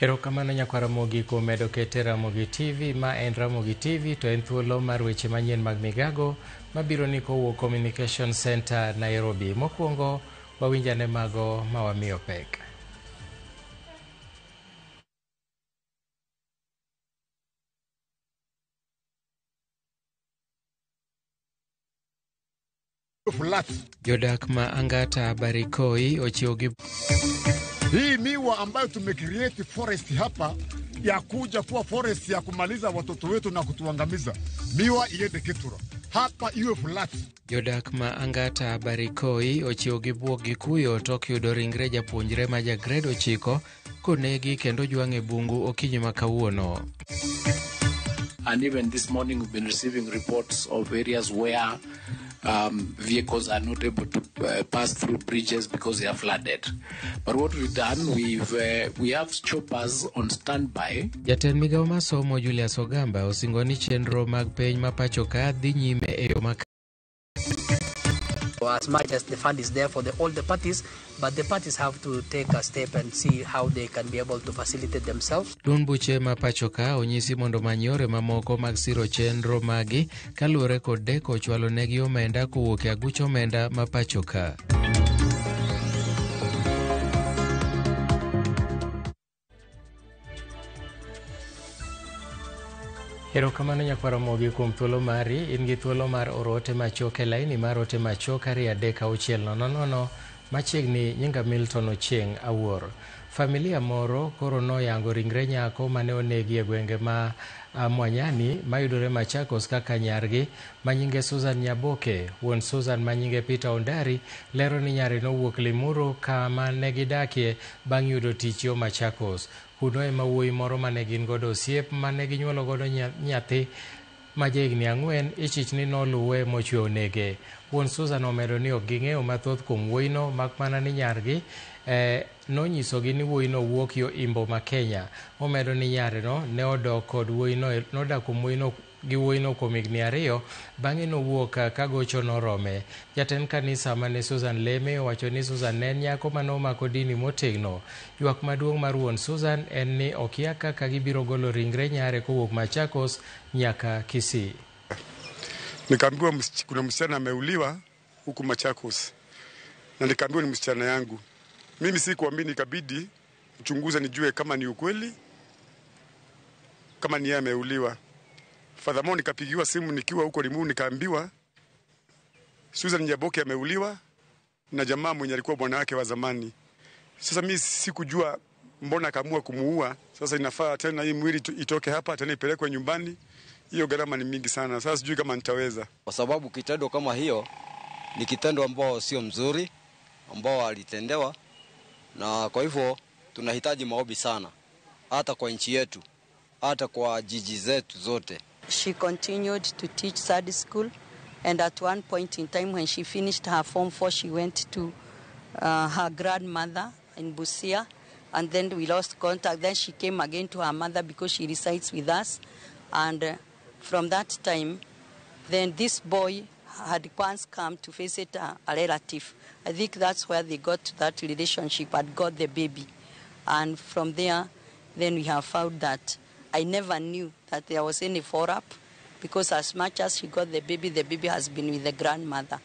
Erokamano nyakwar Ramogi kuom medo kete Ramogi TV. Ma en Ramogi TV to en thuolo mar weche manyien mag migago mabiro ni kowuok Communication Center Nairobi. Mokwongo wawinj ane mago ma wamiyo pek. Flat. Jodak ma Angata Barikoi ochiew gi Hii miwa ambayo tumecreate forest hapa ya kuja kuwa forest ya kumaliza watoto wetu na kutuangamiza, miwa iende Kitura, hapa iwe flat. Jodak ma Angata Barikoi ochiew gi buok gi kuyo tok yudo ringre japuonjre ma ja grade 9 konegi kendo jwang' e bungu okinyi ma kawuono. And even this morning, we've been receiving reports of areas where vehicles are not able to pass through bridges because they are flooded. But what we've done, we have choppers on standby. Jatend migawo mar somo Julius Ogamba osingo ni chenro mag piny ma pacho ka dhi nyime e yo makare. As much as the fund is there for all the parties, but the parties have to take a step and see how they can be able to facilitate themselves. Duond buche ma pacho ka onyisi mondo omany yore mamoko mag siro chenro magi kaluwore kod deko chwalo negi omenda kowuok e aguch omenda ma pacho ka. Erokamano nyakwar Ramogi kuom thuolo mari. In gi thuolo mar oro ote machuok e laini mar ote machuok 23600 machiegni nyinga Milton Ochieng' Awuor. Familia moro koro noyango ringre nyako mane onegi e gwenge ma Mwanyani mayudore Machakos kaka nyargi manyinge Susan Nyaboke. Wuon Susan manyinge Peter Ondari lero ni nyare nowuok Limuru kama negidakie bang' yudo tich yo Machakos. Kuno ema wuoyi moro mane gin godo osiep mane ginyuolo godo nyathi ma jahigni 4 ichich ni noluwe mochwe onege. Wuon Susan omedo ni ok ging'eyo mathoth kuom wuoyino mak mana ni nyargi nonyisogi ni wuoyino wuok yo Imbo ma Kenya. Omedo ni nyareno ne odok kod wuoyino, nodak kuom wuoyino gi wuoyino kuom higni 2 bang'e nowuok ka gocho norome. Jatend kanisa mane Susan leme owacho ni Susan ne en nyako mane omako dini motegno. Ywak maduong' mar wuon Susan en ni okia kaka gibiro golo ringre nyare kowuok Machakos nyaka Kisii. Nikaambiwa kuna msichana ameuliwa huku Machakos, na nikaambiwa ni msichana yangu. Mimi sikuamini, ikabidi mchunguze nijue kama ni ukweli, kama ni yeye ameuliwa. Furthermore, nikapigiwa simu nikiwa huko Limuru, nikaambiwa Susan Nyaboke ameuliwa na jamaa mwenye alikuwa bwana wake wa zamani. Sasa mimi sikujua mbona akaamua kumuua. Sasa inafaa tena hii mwili itoke hapa tena ipelekwe nyumbani. Hiyo gharama ni mingi sana. Sasa sijui kama nitaweza. Kwa sababu kitendo kama hiyo ni kitendo ambao sio mzuri, ambao alitendewa, na kwa hivyo tunahitaji maombi sana, hata kwa nchi yetu, hata kwa jiji zetu zote. She continued to teach third school, and at one point in time when she finished her form 4, she went to her grandmother in Busia, and then we lost contact. Then she came again to her mother because she resides with us, and from that time, then this boy had once come to visit a relative. I think that's where they got to that relationship and got the baby. And from there, then we have found that I never knew that there was any follow-up, because as much as she got the baby has been with the grandmother.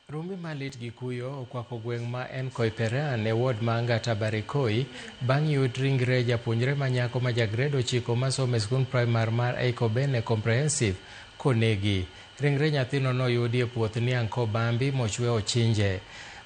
Rumbi malit gi kuyo okwako gweng' ma en Koiperan e ward ma Angata Barikoi bang' yud ringre japuonjre ma nyako ma ja grade 9 masomo e skund primar mar Eikobene Comprehensive konegi. Ringre nyathino noyudi e puoth niang' kobambi mochwe ochinje.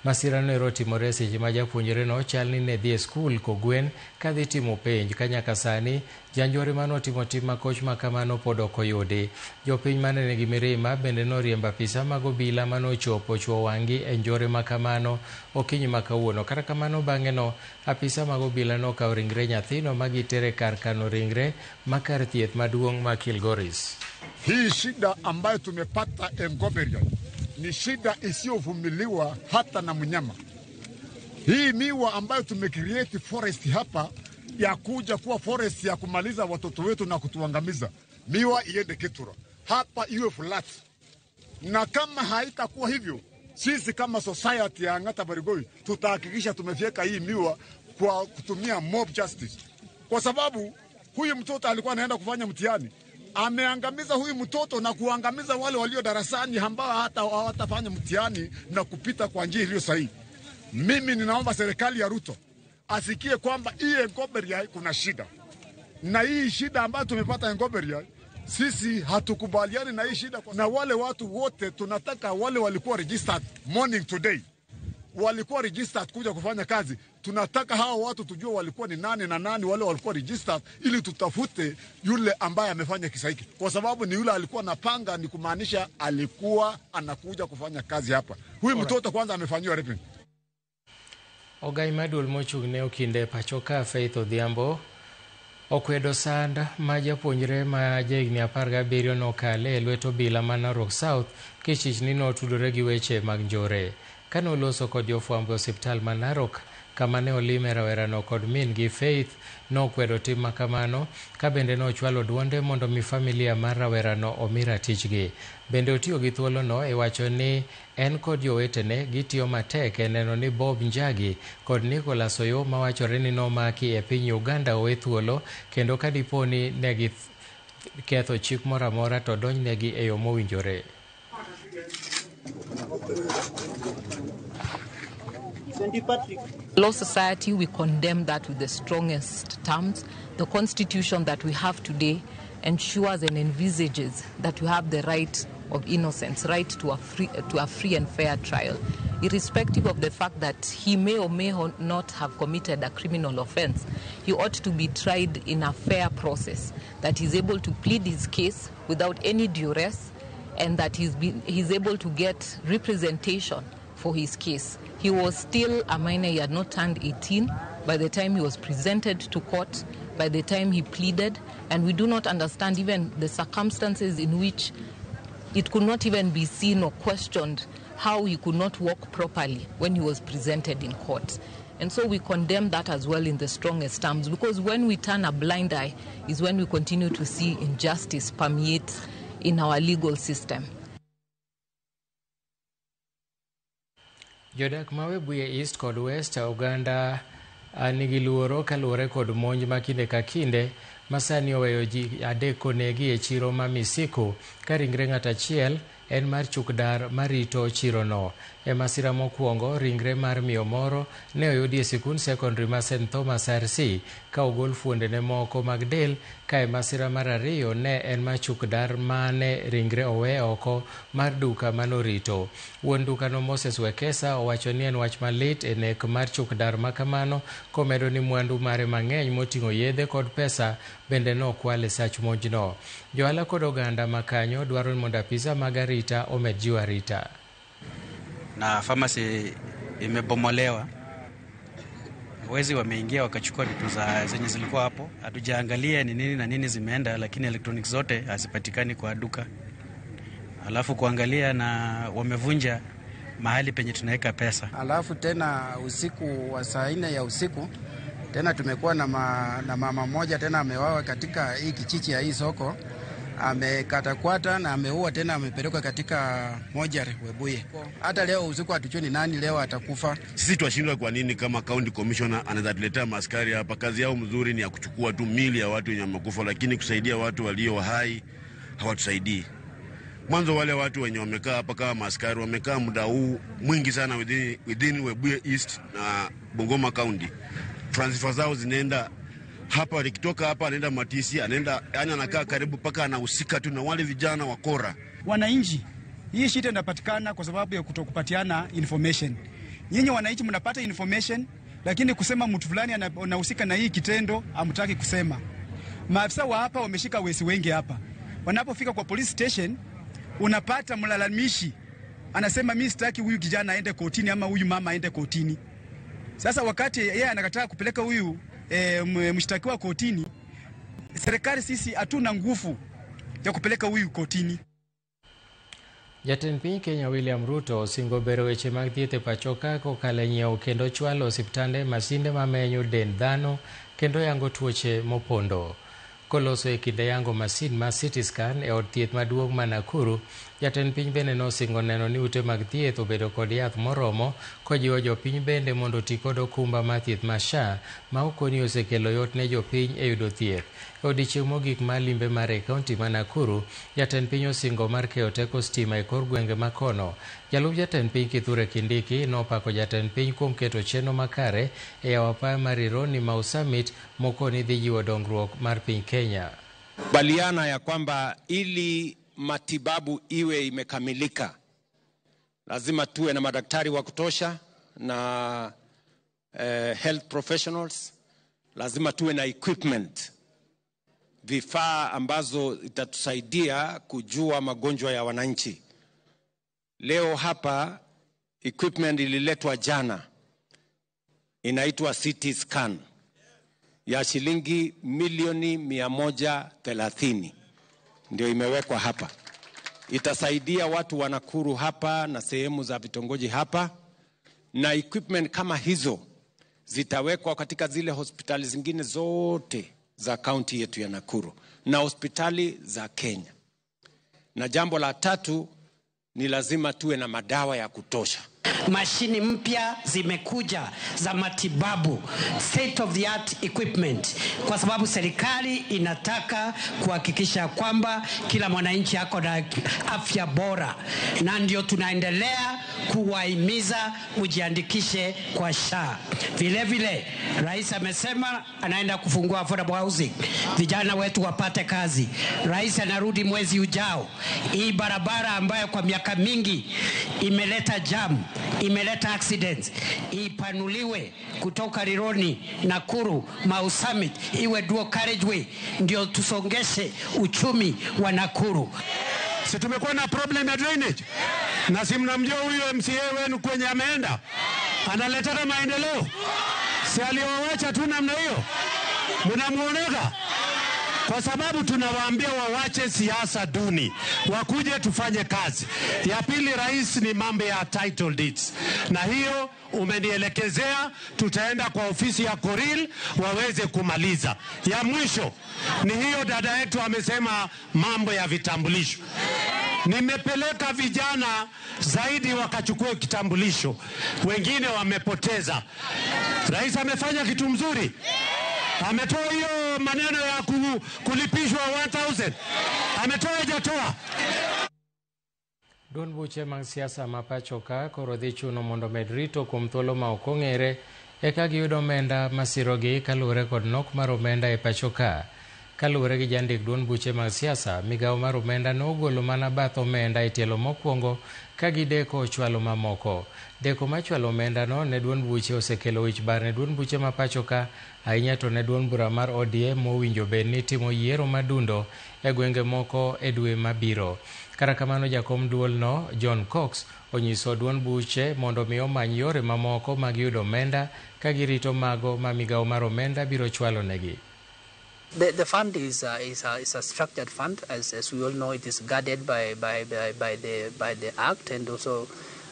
Masirano ero otimore seche ma japuonjreno chal ni ne dhi e skul kogwen kadhi timo penj ka nyaka sani janjore manotimo tim makoch ma kamano pod ok oyudi. Jopiny mane nigi mirima bende noriembo apisa mag obila manochopo chwo wang'gi e njore ma kamano okinyi ma kawuono. Kata kamano bang'e no apisa mag obila nokawo ringre nyathino ma gitere kar kano ringre ma kar thieth maduong' ma Kilgoris. Hii shida ambayo tumepata Engoberia ni shida isiyovumiliwa hata na mnyama. Hii miwa ambayo tumecreate forest hapa ya kuja kuwa forest ya kumaliza watoto wetu na kutuangamiza, miwa iende Kitura, hapa iwe flat. Na kama haitakuwa hivyo, sisi kama society ya Angata Barigoi tutahakikisha tumefyeka hii miwa kwa kutumia mob justice, kwa sababu huyu mtoto alikuwa anaenda kufanya mtihani. Ameangamiza huyu mtoto na kuangamiza wale walio darasani ambao hata hawatafanya mtihani na kupita kwa njia iliyo sahihi. Mimi ninaomba serikali ya Ruto asikie kwamba hii Engoberia kuna shida, na hii shida ambayo tumepata Engoberia, sisi hatukubaliani na hii shida. Na wale watu wote tunataka wale walikuwa registered morning today, walikuwa registered kuja kufanya kazi. Tunataka hao watu tujue walikuwa ni nani na nani wale walikuwa registered, ili tutafute yule ambaye amefanya kisa hiki, kwa sababu ni yule alikuwa anapanga, ni kumaanisha alikuwa anakuja kufanya kazi hapa. Huyu mtoto kwanza amefanyiwa raping. Ogai maduol mochung' ne okinde pacho ka Faith Odhiambo okwedo sand ma japuonjre ma jahigni 17 nokale e lwet obila ma Narok South kichich ni notudore gi weche mag njore. Kane oloso kod jofwambo e osiptal ma Narok kama ne olime rawerano kod min gi Faith nokwedo tim makamano ka bende nochwalo duonde mondo mi familia mar rawerano omi ratichgi. Bende otiyo gi thuolono e wacho ni en kod jowetene gitiyo matek e neno ni Bob Njagi kod Nicholas Oyo mawachore ni nomaki e piny Uganda owe thuolo kendo ka dipo ni negi ketho chik moro amora to donjnegi e yo mowinjore. Law Society, we condemn that with the strongest terms. The constitution that we have today ensures and envisages that we have the right of innocence, right to a free and fair trial. Irrespective of the fact that he may or may not have committed a criminal offense, he ought to be tried in a fair process, that he's able to plead his case without any duress, and that he's able to get representation for his case. He was still a minor, he had not turned 18 by the time he was presented to court, by the time he pleaded, and we do not understand even the circumstances in which it could not even be seen or questioned how he could not walk properly when he was presented in court. And so we condemn that as well in the strongest terms, because when we turn a blind eye is when we continue to see injustice permeate in our legal system. Jodak ma Webuye East kod West Uganda nigi luoro kaluwore kod monj ma kinde ka kinde ma sani oweyo ji adek onegi e chiro ma Misiko ka ringre ng'at achiel en mar chukdar marito chirono. E masira mokwongo, ringre mar miyo moro ne oyudi e sikund sekondari ma St Thomas RC ka ogol fuondene moko mag del, ka e masira mar ariyo ne en mar chukdar mane ringre owe oko mar duka manorito. Wuon dukano Moses Wekesa owacho ni en wach malit e nek mar chukdar makamano, komedo ni mwandu mare mang'eny moting'o yedhe kod pesa bende nokwal e sach monjno. Johala kod oganda makanyo dwaro ni mondo apisa mag arita omed jiwo arita. Na pharmacy imebomolewa, wezi wameingia wakachukua vitu za zenye zilikuwa hapo. Hatujaangalia ni nini na nini zimeenda, lakini electronics zote hazipatikani kwa duka. Alafu kuangalia na wamevunja mahali penye tunaweka pesa. Alafu tena usiku wa saa 4 ya usiku tena tumekuwa na mama mmoja tena amewawa katika hii kichichi ya hii soko, amekatakwata na ameua tena, amepelekwa katika mojari Webuye. Hata leo usiku hatujui ni nani leo atakufa. Sisi twashindwa kwa nini kama county commissioner anaweza tuletea maskari hapa? Kazi yao mzuri ni ya kuchukua tu mili ya watu wenye wamekufa, lakini kusaidia watu walio hai hawatusaidii. Mwanzo wale watu wenye wamekaa hapa kama maskari wamekaa muda huu mwingi sana within Webuye East na Bungoma County. Transfer zao zinaenda hapa, likitoka hapa anaenda Matisi, anaenda, yani anakaa karibu paka anahusika tu na wale vijana wakora. Wananchi, hii shida inapatikana kwa sababu ya kutokupatiana information. Nyinyi wananchi mnapata information, lakini kusema mtu fulani anahusika na hii kitendo hamtaki kusema. Maafisa wa hapa wameshika wezi wengi hapa. Wanapofika kwa police station unapata mlalamishi anasema mimi sitaki huyu kijana aende kotini ama huyu mama aende kotini. Sasa wakati yeye anakataa kupeleka huyu mshtakiwa kotini, serikali sisi hatuna nguvu ya kupeleka huyu kotini. Jatend piny Kenya William Ruto osingo bero weche mag thieth e pacho ka kokalo e nyiewo kendo chwalo osiptande masinde mamenyo dend dhano kendo yango tuoche mopondo. Koloso e kinde yango masin ma CT scan e od thieth maduong' ma Nakuru, jatend piny bende nosingo neno ni ute mag thieth obedo kod yath moromo, kojiwo jopiny bende mondo oti kod okumba mar thieth ma SHA ma okoni osekelo yot ne jopiny e yudo thieth. E odiechieng' mogik mar limbe mare e kaunti ma Nakuru, jatend piny osingo mar keyo teko stima e kor gwenge ma kono. Jalup jatend piny Kithure Kindiki nopako jatend piny kuom keto chenro makare e yawo apaya mar Rironi Mau Summit mokoni dhi jiwo dongruok mar piny Kenya. Baliana ya kwamba ili matibabu iwe imekamilika lazima tuwe na madaktari wa kutosha na health professionals, lazima tuwe na equipment, vifaa ambazo itatusaidia kujua magonjwa ya wananchi. Leo hapa equipment ililetwa jana, inaitwa CT scan ya shilingi milioni 130 ndio imewekwa hapa. Itasaidia watu wa Nakuru hapa na sehemu za vitongoji hapa, na equipment kama hizo zitawekwa katika zile hospitali zingine zote za kaunti yetu ya Nakuru na hospitali za Kenya. Na jambo la tatu ni lazima tuwe na madawa ya kutosha. Mashini mpya zimekuja za matibabu, state of the art equipment, kwa sababu serikali inataka kuhakikisha kwamba kila mwananchi ako na afya bora, na ndio tunaendelea kuwahimiza mjiandikishe kwa SHA. Vile vile rais amesema anaenda kufungua affordable housing, vijana wetu wapate kazi. Rais anarudi mwezi ujao. Hii barabara ambayo kwa miaka mingi imeleta jam, imeleta accidents, ipanuliwe kutoka Rironi, Nakuru, Mau Summit, iwe dual carriageway, ndio tusongeshe uchumi wa Nakuru. Si tumekuwa na problem ya drainage? Na si mnamjua huyo MCA wenu kwenye ameenda? Analetaka maendeleo? Si aliowacha tu namna hiyo? Mnamuoneka? Kwa sababu tunawaambia wawache siasa duni, wakuje tufanye kazi. Ya pili, rais, ni mambo ya title deeds, na hiyo umenielekezea, tutaenda kwa ofisi ya Koril waweze kumaliza. Ya mwisho ni hiyo dada yetu amesema mambo ya vitambulisho. Nimepeleka vijana zaidi wakachukue kitambulisho, wengine wamepoteza. Rais amefanya kitu mzuri. Ametoa hiyo maneno ya kulipishwa 1000. Ametoa hajatoa? Duond buche mag siasa ma pacho ka koro dhi chuno mondo med rito kuom thuolo ma ok ong'ere eka giyud omenda masirogi kaluwore kod nok mar omenda e pacho ka. Kaluwore gi jandik duond buche mag siasa, migawo mar omenda nogolo mana bath omenda e tielo mokwongo ka gideko chwalo mamoko. Deko mar chwalo omenda no ne duond buche osekelo wich bar ne duond buche ma pacho ka, ahinya to ne duond bura mar ODM mowinjo bed ni timo yiero madundo e gwenge moko e dwe mabiro. Kata kamano, jakom duol no John Cox onyiso duond buche mondo mi omany yore mamoko mag yudo omenda ka girito mago ma migawo mar omenda biro chwalo negi. The fund is a structured fund. As we all know, it is guarded by the Act, and also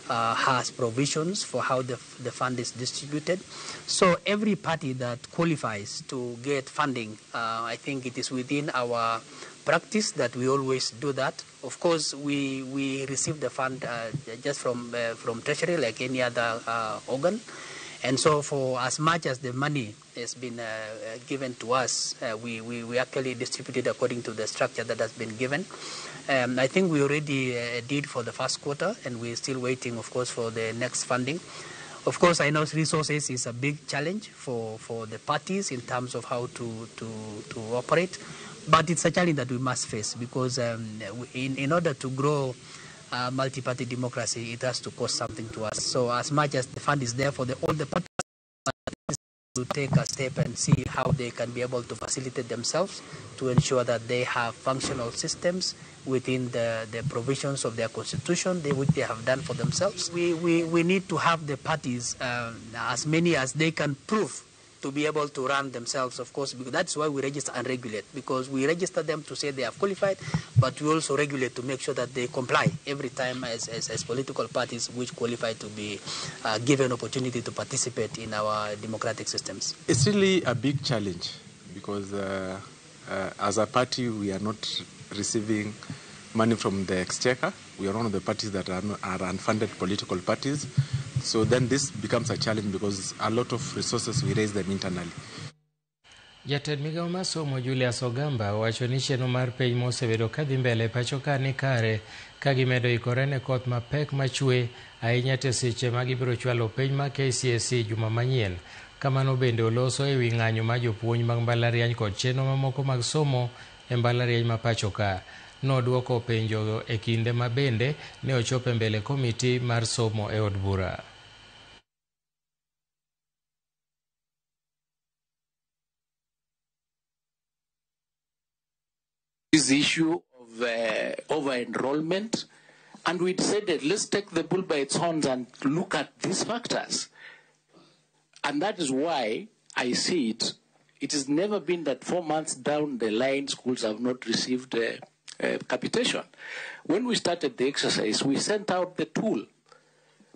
has provisions for how the fund is distributed. So every party that qualifies to get funding, I think it is within our practice that we always do that. Of course, we receive the fund just from Treasury like any other organ. And so for as much as the money has been given to us, we actually distribute it according to the structure that has been given. I think we already did for the first quarter, and we're still waiting, of course, for the next funding. Of course, I know resources is a big challenge for the parties in terms of how to operate, but it's a challenge that we must face because in order to grow multi-party democracy, it has to cost something to us. So as much as the fund is there for all the parties to take a step and see how they can be able to facilitate themselves to ensure that they have functional systems within the provisions of their constitution, which they have done for themselves. We need to have the parties, as many as they can prove to be able to run themselves, of course, because that's why we register and regulate, because we register them to say they have qualified, but we also regulate to make sure that they comply every time as political parties which qualify to be given opportunity to participate in our democratic systems. It's really a big challenge because As a party, we are not receiving money from the exchequer. We are one of the parties that are unfunded political parties. So then this becomes a challenge because a lot of resources, we raise them internally. Jatend migawo mar somo Julius Ogamba owacho ni chenro mar penj mosebedo kadhi mbele pacho ka ni kare ka gimedo ikore ne koth mapek machwe ahinya te seche ma gibiro chwalo penj mar KCSE juma manyien. Kamano bende oloso ewi ng'anyo mar jopuonj mag mbalariany kod chenro mamoko mag somo e mbalariany ma pacho ka. Nodwoko penjo e kinde ma bende ne ochopo e mbele komiti mar somo e od bura. This issue of over-enrollment, and we decided let's take the bull by its horns and look at these factors. And that is why I see it. It has never been that 4 months down the line, schools have not received capitation. When we started the exercise, we sent out the tool,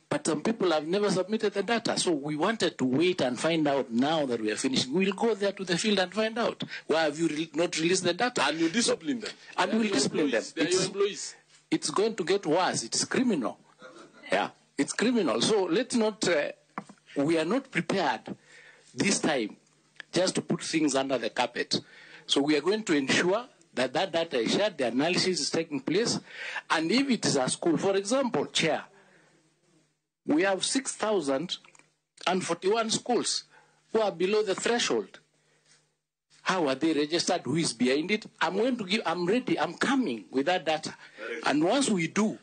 but some people have never submitted the data. So we wanted to wait and find out now that we are finishing. We'll go there to the field and find out. Why have you not released the data? And you discipline them. And we'll discipline them. They are your employees. It's going to get worse. It's criminal. Yeah, it's criminal. So let's not, we are not prepared this time just to put things under the carpet. So we are going to ensure that that data is shared, the analysis is taking place, and if it is a school, for example, Chair, we have 6,041 schools who are below the threshold. How are they registered? Who is behind it? I'm going to give, I'm ready, I'm coming with that data. And once we do,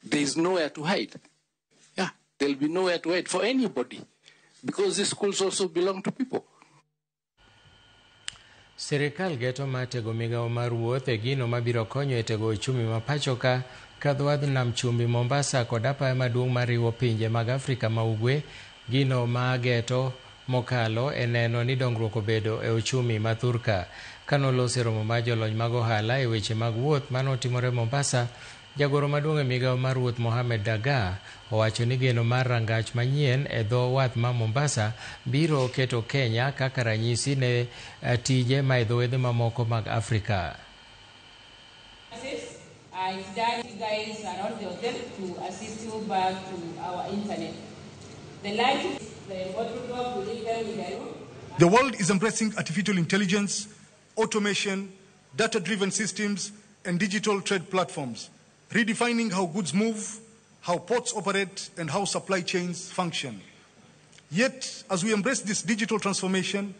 there is nowhere to hide. Yeah, there'll be nowhere to hide for anybody, because these schools also belong to people. Sirikal geto mar tego migawo mar wuoth e gino mabiro konyo e tego uchumi ma pacho ka kadho wadh nam chumbi Mombasa kod apaya maduong' mariwo pinje mag Afrika ma ugwe. Gino ma geto mokalo e neno ni dongruok obedo e uchumi ma thurka. Kanolose romo mar jolony mag ohala e weche mag wuoth manotimore Mombasa, jagoro maduong' e migawo mar wuoth Mohamed Dagaa owacho ni geno mar rangach manyien e dho wath ma Mombasa biro keto Kenya kaka ranyisi ne tije ma e dho wedhe mamoko mag Afrika. It's done, you guys around the hotel to assist you back to our internet. The light, the bottle drop, we leave them in the room. The world is embracing artificial intelligence, automation, data-driven systems, and digital trade platforms, redefining how goods move, how ports operate, and how supply chains function. Yet, as we embrace this digital transformation,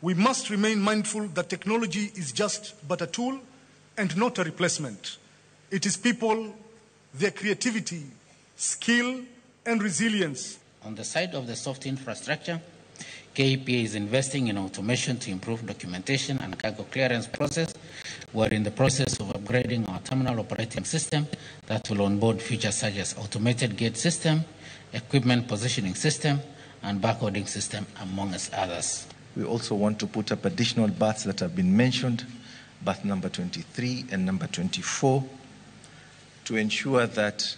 we must remain mindful that technology is just but a tool and not a replacement. It is people, their creativity, skill, and resilience. On the side of the soft infrastructure, KEPA is investing in automation to improve documentation and cargo clearance process. We're in the process of upgrading our terminal operating system that will onboard features such as automated gate system, equipment positioning system, and barcoding system, amongst others. We also want to put up additional berths that have been mentioned, berth number 23 and number 24, to ensure that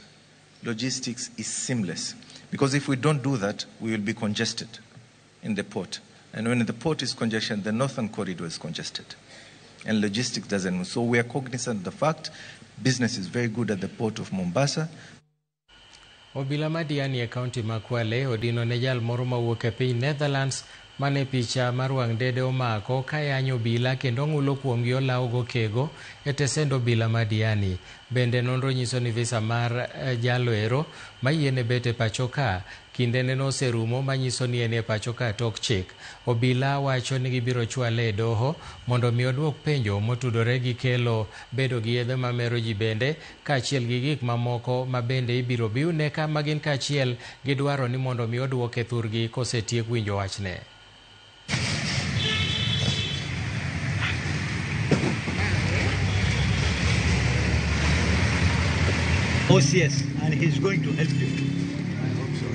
logistics is seamless. Because if we don't do that, we will be congested in the port. And when the port is congested, the northern corridor is congested. And logistics doesn't move. So we are cognizant of the fact business is very good at the port of Mombasa. Obila ma Diani e kaunti ma Kwale odino ne jal moro mawuok e piny Netherlands mane picha mar wang' dede omako ka yanyo obila kendo ng'ulo kuomgi olawo gokego e tesend obila ma Diani. Bende nonro nyiso ni visa mar jalo ero mayiene bet e pacho ka kindene noserumo manyiso ni en e pacho ka tok chik. Obila wacho ni gibiro chwale e doho mondo mi oduok penjo motudore gi kelo bedo gi yedhe mamero ji bende kaachiel gi gik mamoko ma bende ibiro biune ka magin kaachiel gi dwaro ni mondo mi oduoke thurgi kosetiek winjo wachne. OCS, and he's going to help you. I hope so.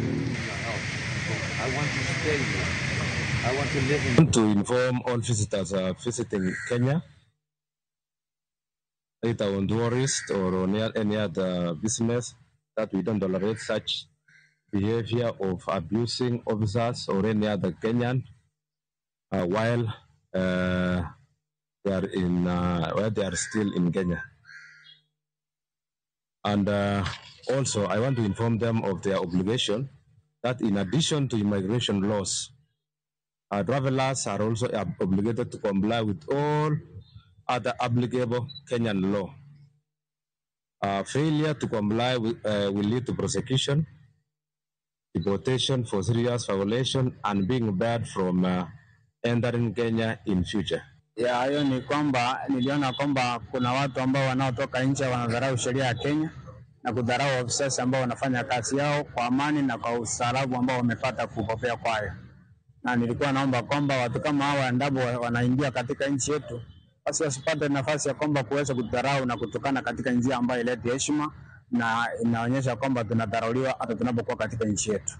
I want to stay here. I want to live in. To inform all visitors visiting Kenya, either on tourist or on any other business, that we don't tolerate such behavior of abusing officers or any other Kenyan while they are in where they are still in Kenya. And also, I want to inform them of their obligation that in addition to immigration laws, travelers are also obligated to comply with all other applicable Kenyan law. Failure to comply will lead to prosecution, deportation for serious violation, and being barred from entering Kenya in future. Ya hayo ni kwamba niliona kwamba kuna watu ambao wanaotoka nje wanadharau sheria ya Kenya na kudharau ofisa ambao wanafanya kazi yao kwa amani na kwa ustaarabu ambao wamepata kupokea kwayo. Na nilikuwa naomba kwamba watu kama hawa endapo wanaingia katika nchi yetu basi wasipate nafasi ya kwamba kuweza kudharau na kutukana katika njia ambayo ilete heshima na inaonyesha kwamba tunadharauliwa hata tunapokuwa katika nchi yetu.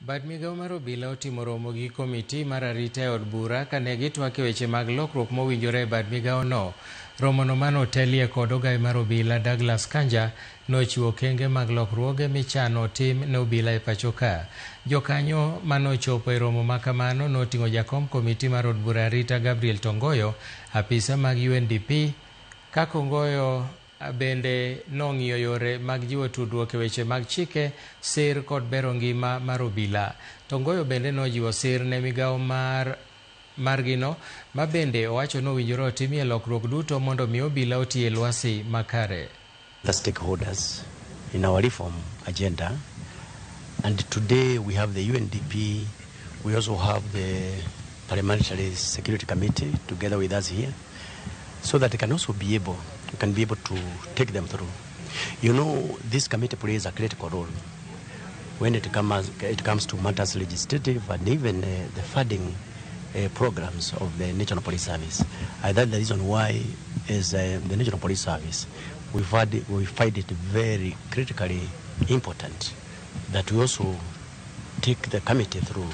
Bad migao mar obila otimo romo gi komiti mar arita e od bura kane gitwak e weche mag lokruok mowinjore e bad migaono. Romono mane otelie kod ogai mar obila Douglas Kanja nochiwo okenge mag lokruoge michano tim ne obila e pacho ka. Jokanyo manochopo e romo makamano noting'o jakom komiti mar od bura arita Gabriel Tongoyo, apisa mag UNDP kaka Ongoyo bende nong'iyo yore mag jiwo tudruok e weche mag chike, sir kod bero ngima mar obila. Tongoyo bende nojiwo sir ne migawo margino ma bende owacho ni owinjore otimie lokruok duto mondo mi obila oti e lwasi makare. The stakeholders in our reform agenda, and today we have the UNDP, we also have the Parliamentary Security Committee together with us here, so that they can also be able, we can be able to take them through. You know, this committee plays a critical role when it comes to matters legislative and even the funding programs of the National Police Service. That's the reason why, as the National Police Service, we find it very critically important that we also take the committee through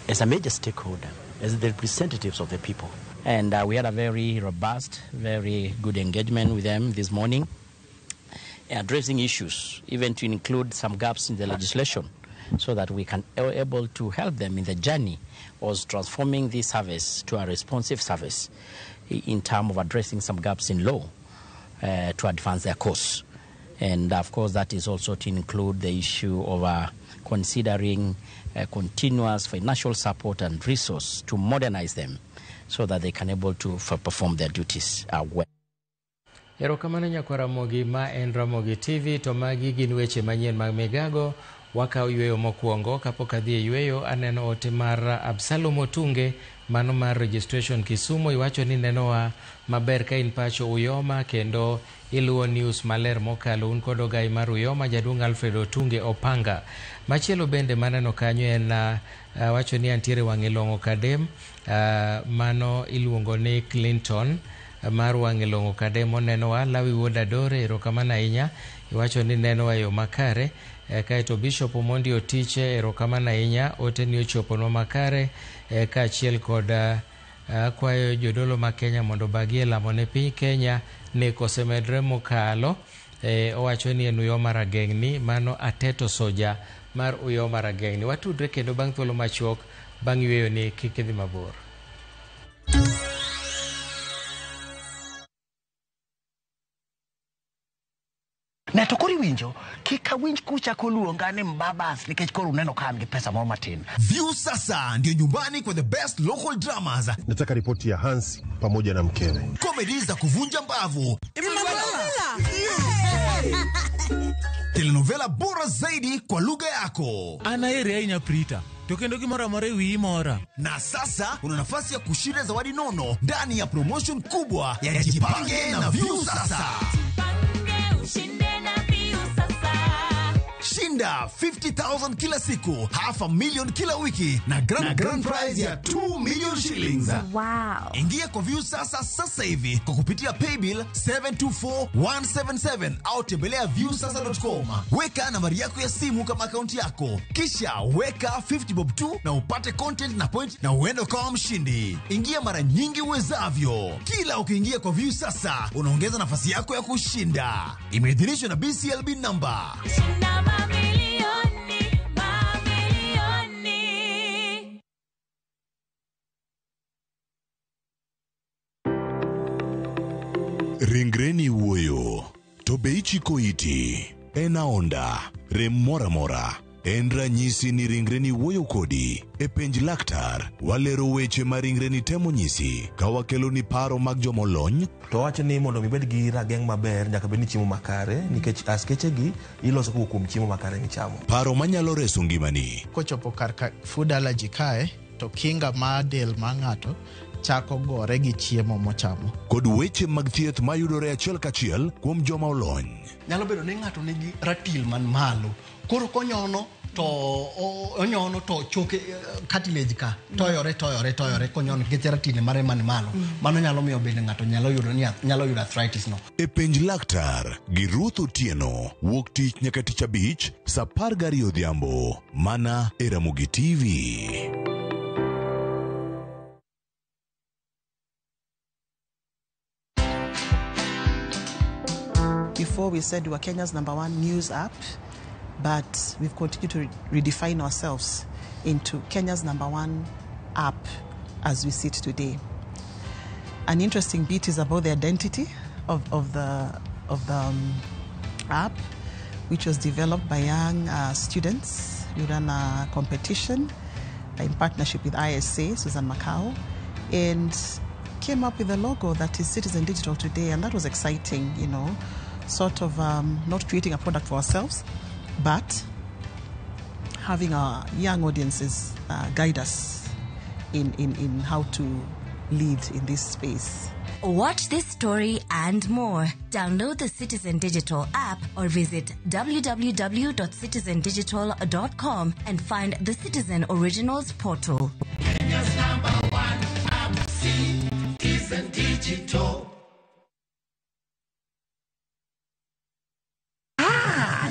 as a major stakeholder, as the representatives of the people. And we had a very robust, very good engagement with them this morning, addressing issues, even to include some gaps in the legislation, so that we can be able to help them in the journey of transforming this service to a responsive service in terms of addressing some gaps in law to advance their cause. And of course, that is also to include the issue of considering continuous financial support and resource to modernize them so that they can able to perform their duties well. Erokamano nyakwa Ramogi, ma en Ramogi TV, to magi gin weche manyien mag Migago. Wakawo yweyo mokwongo. Kapok adhi e yweyo, aneno ote mar Absalom Otunge, mano mar registration Kisumu. Iwacho ni nenowa maber ka in pacho Uyoma kendo iluwo news maler mokalo. Un kod ogai mar Uyoma, jaduong' Alfred Otunge Opanga. Machielo bende maneno kanyo en wacho ni antiere wang'e long'o Kadem, mano iluongo ni Clinton mar wang'e long'o Kadem. Onenowa. Lawi Wuod Adore, erokamano ahinya, iwacho ni nenowa e yo makare. Kaeto Bishop Omondi Otiche, erokamano ahinya, ote ni ochoponwa makare, kaachiel kod akwayo jodolo ma Kenya mondo obagie lamo ne piny Kenya nek osemedre mokalo. Owacho ni en Uyoma Rageng'ni, mano Ateto Soja mar Uyoma Rageng'ni. Watudre kendo bang' thuolo machuok bang' yweyo ni kik idhi mabor. Na to koro iwinjo kik awinj kuchako luonga ni mbabas nikech koro uneno ka an gi pesa moro matin. View sasa ndio nyumbani kwa the best local dramas. Nataka ripoti ya Hans pamoja na mkewe. Comedy za kuvunja mbavu. Telenovela bora zaidi kwa lugha yako. Ana ere ahinya Prita. To kendo gimoro amora e wiyi mora. Na sasa una nafasi ya kushinda zawadi nono ndani ya promotion kubwa ya Jipange na View Sasa. Shinda 50,000 kila siku, 500,000 kila wiki na grand prize ya 2 million shillings. Wow. Ingia kwa View Sasa sasa hivi kwa kupitia paybill 724177 au tembelea viewsasa.com. Weka nambari yako ya simu kama akaunti yako, kisha weka 50 bob tu na upate content na point na uende ukawa mshindi. Ingia mara nyingi uwezavyo. Kila ukiingia kwa View Sasa unaongeza nafasi yako ya kushinda. Imeidhinishwa na BCLB number. Shinda mamilioni, mamilioni. Ringreni wuoyo, to be ichiko iti? En aonda, rem moro amora. En ranyisi ni ringreni wuoyo kodi. E penj laktar, walero weche ma ringreni temo nyisi ka wakeloni paro mag jomolony. To wacho ni mondo mi ibed gi rageng' maber nyaka bed ni chiemo makare nikech askeche gi iloso kowuok kuom chiemo makare michamo. Paro manyalo reso ngimani. Kochopo kar ka food allergy kae to kinga mar del mar ng'ato chako gore gi chiemo mochamo. Kod weche mag thieth mayudore achiel kachiel kuom joma olony. Nyalo bedo ni ng'ato nigi ratil man malo. Koro konyono to onyono to choke cartilage ka toyore toyore toyore konyono nikech ratil mare man malo. Mano nyalo miyo bende ng'ato nyalo yudo ni nyalo yudo arthritis no. E penj laktar gi Ruth Otieno wuok tich nyaka tich abich saa 12 odhiambo mana e Ramogi TV. Before we said we were Kenya's #1 news app, but we've continued to redefine ourselves into Kenya's #1 app as we sit today. An interesting bit is about the identity of the app, which was developed by young students. We ran a competition in partnership with ISA, Susan Macau, and came up with a logo that is Citizen Digital today, and that was exciting, you know, sort of not creating a product for ourselves, but having our young audiences guide us in how to lead in this space. Watch this story and more. Download the Citizen Digital app or visit www.citizendigital.com and find the Citizen Originals portal. Kenya's #1 app, Citizen Digital.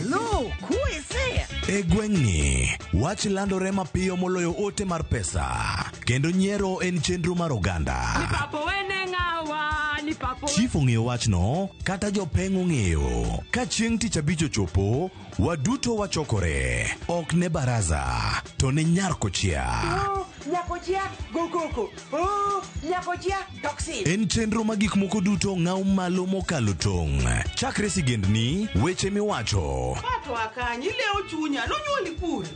Look, who is there? E gweng'ni, wach landore mapiyo moloyo ote mar pesa, kendo nyiero en chenro mar oganda. Chief ong'eyo wachno, kata jopeng' ong'eyo. Ka chieng' tich abich ochopo, waduto wachokore. Ok ne baraza, to ne nyar kochia. En chenro ma gik moko duto ng'aw malo mokalo tong'. Chakre sigendni, weche miwacho.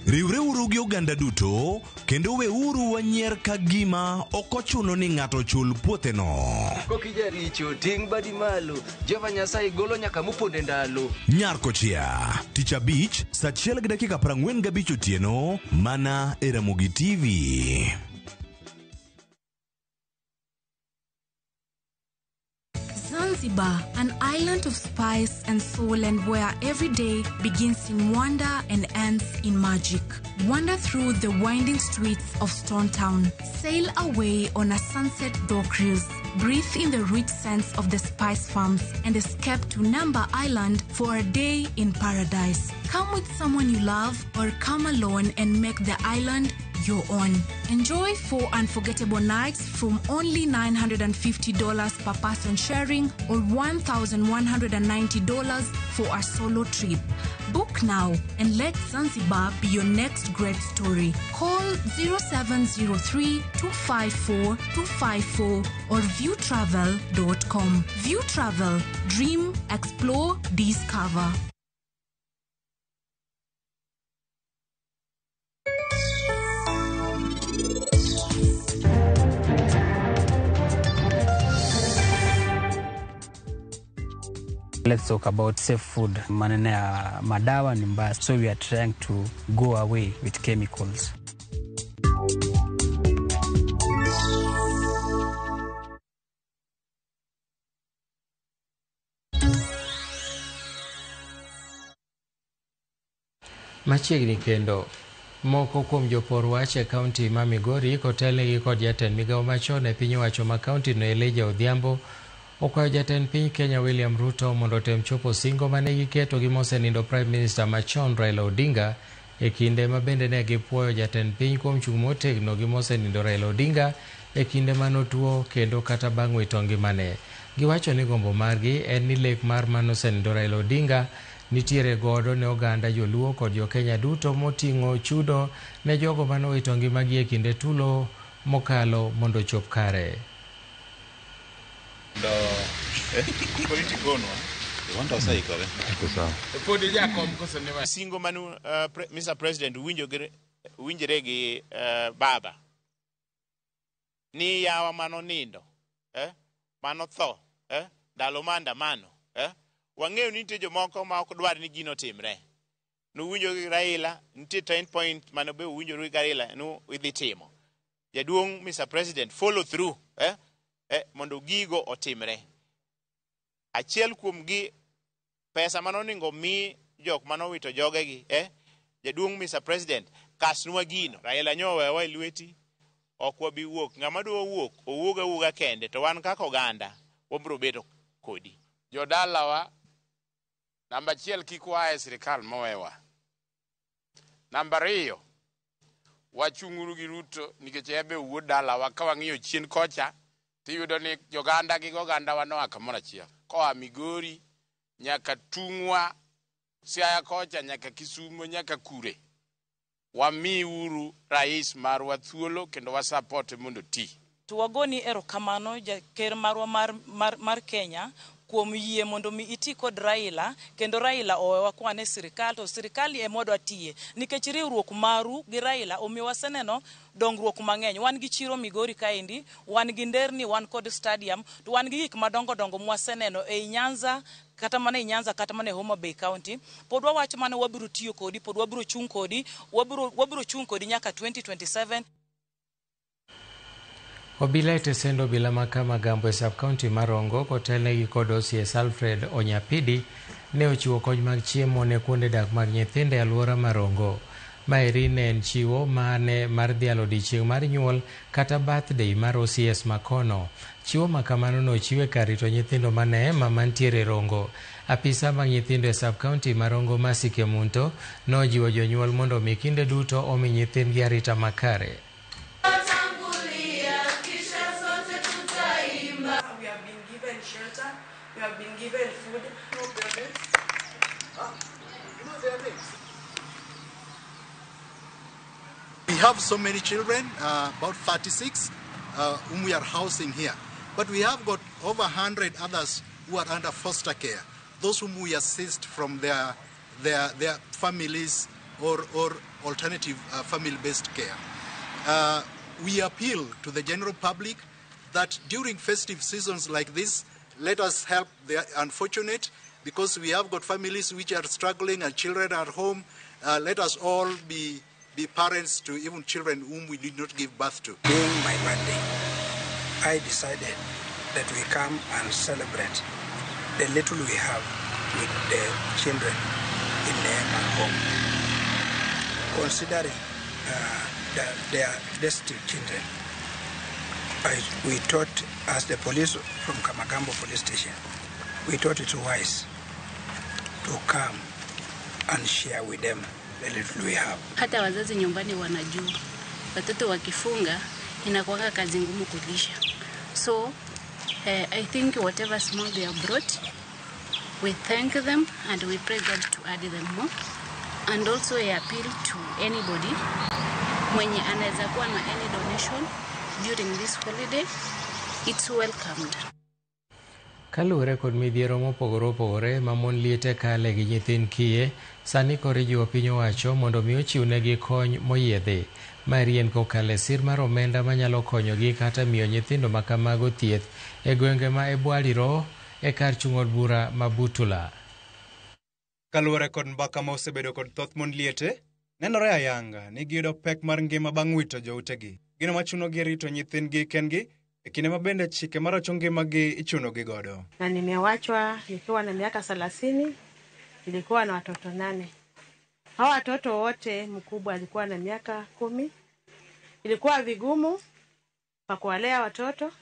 Riwreuru gi oganda duto, kendo weuru wanyier ka gima ok ochuno ni ng'ato chul puotheno. Kokijaricho, ting' badi malo, Jehova Nyasaye golo nyaka moponde ndalo. Nyar kochia, tich abich, saa 1:45 otieno, mana e Ramogi TV. Zanzibar, an island of spice and soul, and where every day begins in wonder and ends in magic. Wander through the winding streets of Stone Town. Sail away on a sunset dhow cruise. Breathe in the rich scents of the spice farms and escape to Namba Island for a day in paradise. Come with someone you love or come alone and make the island your own. Enjoy 4 unforgettable nights from only $950 per person sharing or $1,190 for a solo trip. Book now and let Zanzibar be your next great story. Call 0703 254 254 or viewtravel.com. View Travel. Dream, explore, discover. Let's talk about safe food. Maneno ya madawa ni mbaya, so we are trying to go away with chemicals. Machiegni kendo moko kuom jopur wach e kaunti ma Migori kotelnegi kod jatend migawo machon e piny owacho ma kaunti no Elijah Odhiambo okwayo jatend piny Kenya William Ruto mondo otem chopo singo mane giketo gi mosenindo Prime Minister machon Raila Odinga e kinde ma bende ne gipuoyo jatend piny kuom chung' motegno gi mosenindo Raila Odinga e kinde manotuo kendo kata bang' wito ngimane. Giwacho ni gombo margi en ni lek mar manosenindo Raila Odinga nitiere godo ne oganda joluo kod jokenya duto moting'o chudo ne jogo manowito ngimagi e kinde tulo mokalo mondo ochop kare. Mondo Singo manu Mr. President winjore gi baba ni yawa mano nindo mano tho ndalo maandamano wang'eyo ni nitie jomoko ma ok dwar ni gino timre. Nuwinjo gi Raila nitie 10 point mano be uwinjoru gi Raila nu idhi timo. Jaduong' Mr. President follow through mondo gigo otimre. Achiel kuom gi pesa manoningo mi jok manowito jogegi jaduong' Mr. President kasnwa gino. Raila nyowewa e lweti ok wabi wuok. Ng'ama dwa wuok owuog awuoga kende to wan kaka oganda wabiro bedo kodi. Jodalawa namba 1 kik waa e sirikal mowewa. Namba 2 wachung'uru gi Ruto nikech ebe wuod dalawa. Ka wang'iyo chien kocha tiyudo ni joganda gi ogandawa noa kamoro achiel. Koa Migori nyaka Tung'wa, Siaya kocha nyaka Kisumo nyaka Kure. Wamiuru rais marwa thuolo kendo wasupport mondo ti. To wagoni erokamano jaker marwa mar Kenya kuom yie mondo mi iti kod Raila kendo Raila owewa kwan e sirikal to sirikal ema wadwa tiye nikech riwruok maru gi Raila omiyo waseneno dongruok mang'eny. Wan gi chiro Migori kaendi, wan gi nderni, wan kod stadium, to wan gi gik madongo dongo mwaseneno ei Nyanza kata mana e Nyanza kata mana e Homa Bay County. Pod wawacho mana wabiro tiyo kodi, pod wabiro chung' kodi, wabiro chung' kodi nyaka 2027. Obila e tesend obila ma Kamagambo e sub-county mar Rongo kotelnegi kod OCS Alfred Onyapidi ne ochiwo kony mag chiemo ne kuonde dak mag nyithindo e alwora mar Rongo. Maeri ne en chiwo mane mar dhialo odiechieng' mar nyuol kata birthday mar OCS makono. Chiwo ma kamano nochiw e kar rito nyithindo ma Neema mantiere Rongo. Apisa mag nyithindo e sub-county mar Rongo Mercy Kemunto nojiwo jonyuol mondo omi kinde duto omi nyithindgi arita makare. We have been given shelter, we have been given food. No parents. We have so many children, about 36, whom we are housing here. But we have got over 100 others who are under foster care, those whom we assist from their families or alternative family-based care. We appeal to the general public that during festive seasons like this, let us help the unfortunate, because we have got families which are struggling and children at home. Let us all be parents to even children whom we did not give birth to. Being my birthday, I decided that we come and celebrate the little we have with the children in Neema home, considering that they are destitute children. We thought, as the police from Kamagambo police station, we thought it wise to come and share with them the little we have. Hata wazazi nyumbani wanajua watoto wakifunga inakuwa kazi ngumu kulisha. So I think whatever small they have brought, we thank them and we pray God to add them more. And also I appeal to anybody mwenye anaweza kuwa na any donation during this holiday, it's welcomed. Kaluwore kod midhiero mopogore opogore ma mon liete kale gi nyithind kiye, sani koro ijiwo piny owacho mondo mi ochiwnegi kony moyiedhi. Maeri en kokalo e sir mar omenda manyalo konyogi kata miyo nyithindo ma kamago thieth e gwenge ma Ebwaliro e kar chung' od bura ma Butula. Kaluwore kod mbaka ma osebedo kod thoth mon liete, nenore ayanga ni giyudo pek mar ngima bang' wito joutegi. Gino machunogi rito nyithindgi kendgi e kinde ma bende chike marocho ngimagi ichunogi godo. Na nimewachwa nikiwa na miaka 30, nilikuwa na watoto 8. Hawa watoto wote, mkubwa alikuwa na miaka 10. Ilikuwa vigumu kwa kuwalea watoto,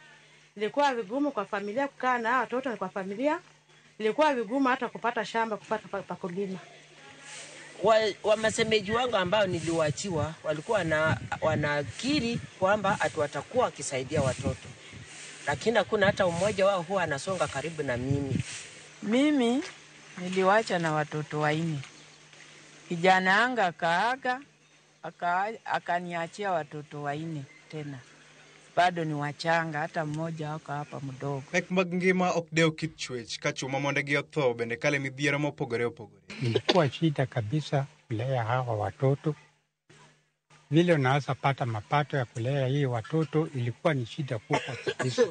ilikuwa vigumu kwa familia kukaa na watoto, kwa familia ilikuwa vigumu hata kupata shamba, kupata pa kulima. Wamasemeji wangu ambao niliwachiwa walikuwa wanakiri kwamba ati watakuwa wakisaidia watoto, lakini hakuna hata mmoja wao huwa anasonga karibu na mimi. Mimi niliwacha na watoto 4. Kijana anga akaaga akaniachia watoto 4 tena. Bado ni wachanga, hata mmoja wako hapa mdogo. Pek mag ngima ok dew kit chwech ka chwo ma mondegi otho bende kale midhiero mopogore opogore. Ilikuwa shida kabisa kulea hawa watoto. Vile unaweza pata mapato ya kulea hii watoto ilikuwa ni shida kubwa kabisa,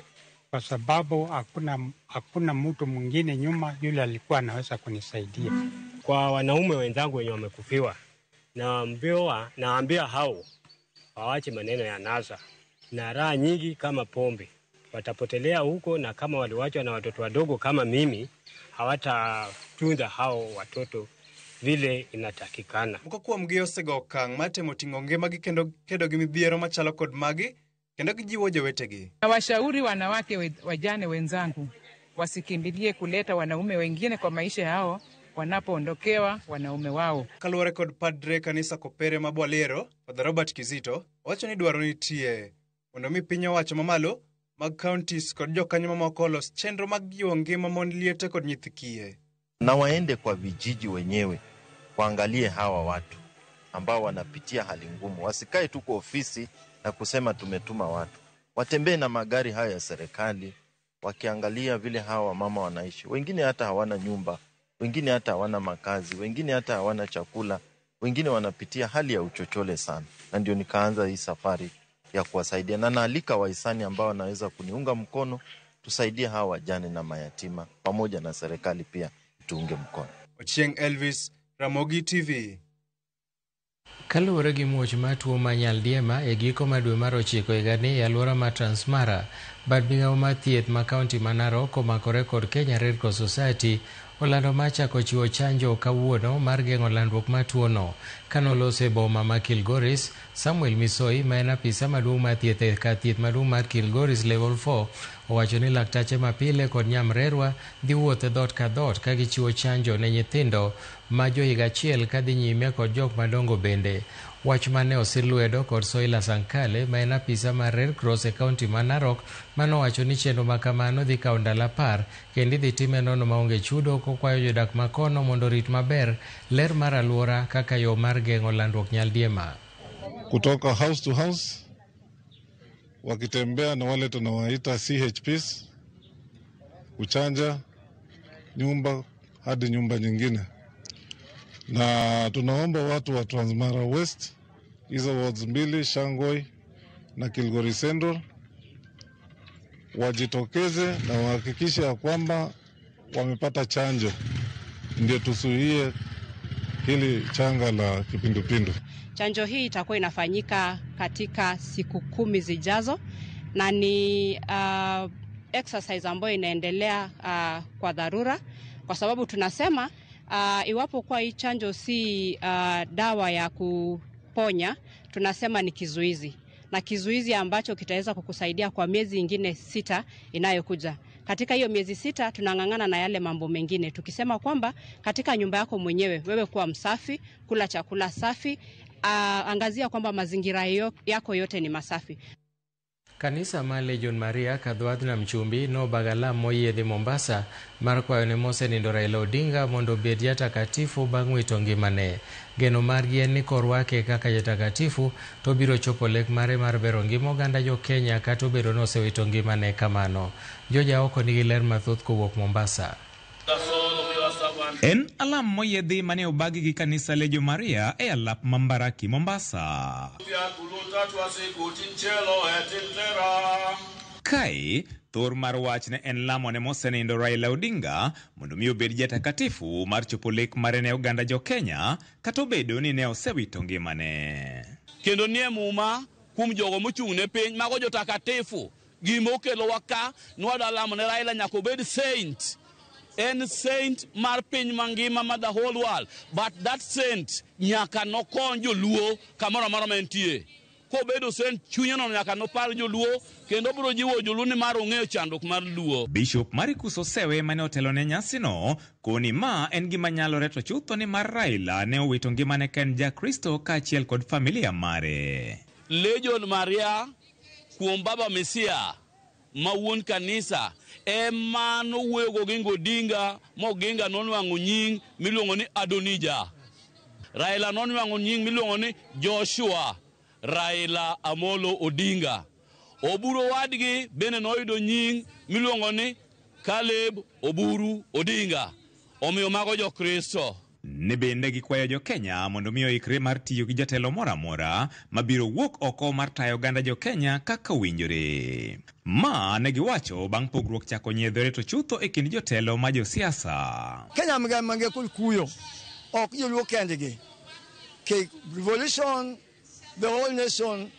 kwa sababu hakuna mtu mwingine nyuma yule alikuwa anaweza kunisaidia. Kwa wanaume wenzangu wenye wamekufiwa, naambia hao wawache maneno ya nasa na raha nyingi kama pombe, watapotelea huko, na kama waliwachwa na watoto wadogo kama mimi, hawatatunza hao watoto vile inatakikana. Moko kuomgi osego okang' mar temo ting'o ngimagi kendo kedo gi midhiero machalo kod magi kendo gijiwo jowetegi. Nawashauri wanawake wajane wenzangu wasikimbilie kuleta wanaume wengine kwa maisha yao wanapoondokewa wanaume wao. Kaluwore kod padre kanisa Kopere ma Bwalero, Father Robert Kizito, owacho ni dwaro nitie mondo mi piny owacho mamalo mag counties kod jokanyo mamoko olos chenro mag jiwo ngima mond liete kod nyithi kiye. Na waende kwa vijiji wenyewe waangalie hawa watu ambao wanapitia hali ngumu, wasikae tu kwa ofisi na kusema tumetuma watu. Watembee na magari haya ya serikali wakiangalia vile hawa mama wanaishi. Wengine hata hawana nyumba, wengine hata hawana makazi, wengine hata hawana chakula, wengine wanapitia hali ya uchochole sana, na ndio nikaanza hii safari ya kuwasaidia, na naalika wahisani ambao wanaweza kuniunga mkono, tusaidie hawa wajane na mayatima, pamoja na serikali pia tuunge mkono. Ochieng Elvis, Ramogi TV. Kaluwore gi muoch mar tuo ma nyaldiema e giko mar dwe mar 9 higani e alwora mar Transmara, bad migawo mar thieth ma kaunti ma Narok omakore kod Kenya Red Cross Society olando mar chako chiwo chanjo kawuono mar geng'o landruok mar tuono. Kanoloso e boma ma Kilgoris, Samuel Misoi ma en apisa maduong' mar thieth e kar thieth maduong' mar Kilgoris Level 4 owacho ni laktache mapile kod nyamrerwa dhi wuotho dhoot ka dhoot ka gichiwo chanjo ne nyithindo ma johiga achiel kadhi nyime kod jok madongo bende. Wach mane osir lwedo kod Soila Sankale ma en apisa mar Red Cross e kaunti ma Narok manowacho ni chenro ma kamano dhi kawo ndalo 10 kendo idhi time nono maonge chudo kokwayo jodak makono mondo orit maber ler mar alwora kaka yo mar geng'o landruok nyaldiema. Kutoka house to house wakitembea na wale tunawaita CHPs kuchanja nyumba hadi nyumba nyingine, na tunaomba watu wa Transmara West, hizo wards 2, Shangoi na Kilgoris Central, wajitokeze na wahakikishe ya kwamba wamepata chanjo, ndio tuzuie hili changa la kipindupindu. Chanjo hii itakuwa inafanyika katika siku 10 zijazo, na ni exercise ambayo inaendelea kwa dharura, kwa sababu tunasema iwapo kwa hii chanjo si dawa ya kuponya, tunasema ni kizuizi, na kizuizi ambacho kitaweza kukusaidia kwa miezi ingine 6 inayokuja. Katika hiyo miezi 6 tunang'ang'ana na yale mambo mengine, tukisema kwamba katika nyumba yako mwenyewe wewe kuwa msafi, kula chakula safi, angazia kwamba mazingira yako yote ni masafi. Kanisa mar Legion Maria Kadhwadh na Mchumbi nobagalam moyiedhi Mombasa mar kwayo ne mosenindo Raila Odinga mondo obed jatakatifu bang' wito ngimane. Geno margi en ni korwake kaka jatakatifu to biro chopo lek mare mar bero ngima oganda jo Kenya kata obedo ni osewito ngimane kamano. Joja oko nigi ler mathoth kowuok Mombasa. En alam moyiedhi mane obagi gi kanisa Legion Maria e alap ma Mbaraki, Mombasa. Kae, thor mar wach ne en lamo ne mosenindo Raila Odinga mondo mi obed jatakatifu mar chopo lek mare ne oganda jo Kenya kata obedo ni ne osewito ngimane. Kendo nie muma kuom jogo mochung' ne piny mago jotakatifu, gima okelowa ka nwadwa lamo ne Raila nyaka obed saint. En saint mar piny mangima ma the whole world, but that saint nyaka nokony joluo kamoro amora ma entie. Kobedo saint chunyeno nyaka nopar joluo kendo biro jiwo joluo ni mar ong'eyo chandruok mar luo. Bishop Marcus Osewe mane otelo ne nyasino koni ma en gima nyalore to chutho ni mar Raila ne owito ngimane ka en Jakristo kaachiel kod familia mare. Legion Maria kuom Baba Mesia ma wuon kanisa ema nowuoyo gi Oginga Odinga ma Oginga nonwang'o nying miluongo ni Adonija. Raila nonwang'o nying miluongo ni Joshua Raila Amolo Odinga. Oburu owadgi bende noyudo nying miluongo ni Caleb Oburu Odinga. Omiyo mago Jokristo. Ne bende gikwayo jo-Kenya mondo mi oikre mar tiyo gi jatelo moro amora mabiro wuok oko mar tayo oganda jo-Kenya kaka owinjore. Ma ne giwacho bang' pogruok chako nyiedhore to chutho e kind jotelo ma josiasa. Kenya mange kuyo ok joluo kendgi. Ke revolution, the whole nation